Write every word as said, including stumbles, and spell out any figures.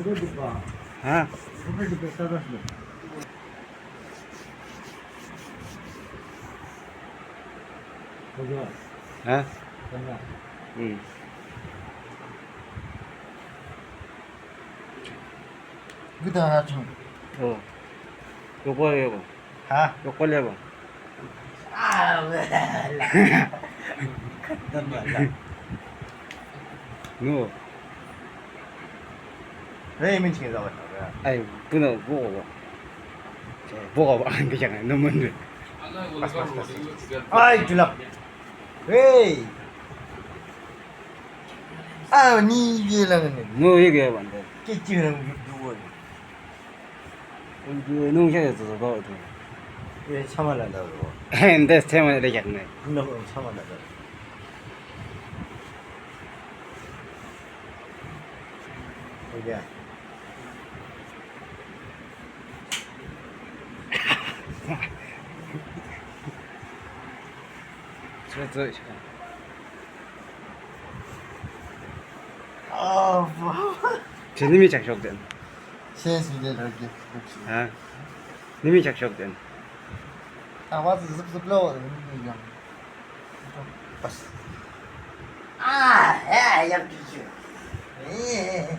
Ha? Ha? Hmm. Gıda ha chung. Oh. Yokwa yokwa. Ha? Yokwa leba. Ah, wala. Katan wala. No. Hey, min ching zawa. Ay, puno, buko ba. Buko ba, ang bijak na, no mun. Pas, pas, pas. Ay, julak. Hey. Ah, ni ye lang ni. No, ye ge ban de. Ke chi lang du wo. Nung siya yatsa sa tao ito. Ye, chama la tao. Ndes chama la yak ne. No, chama la tao. Oke. Tso, tso, tso. Oh, wow. Che nimi chak shok den. Sense mi de la ke. Ha. Nimi chak shok den. Awa zip zip lo. Pas. Ah, ya, ya, ya. Eh.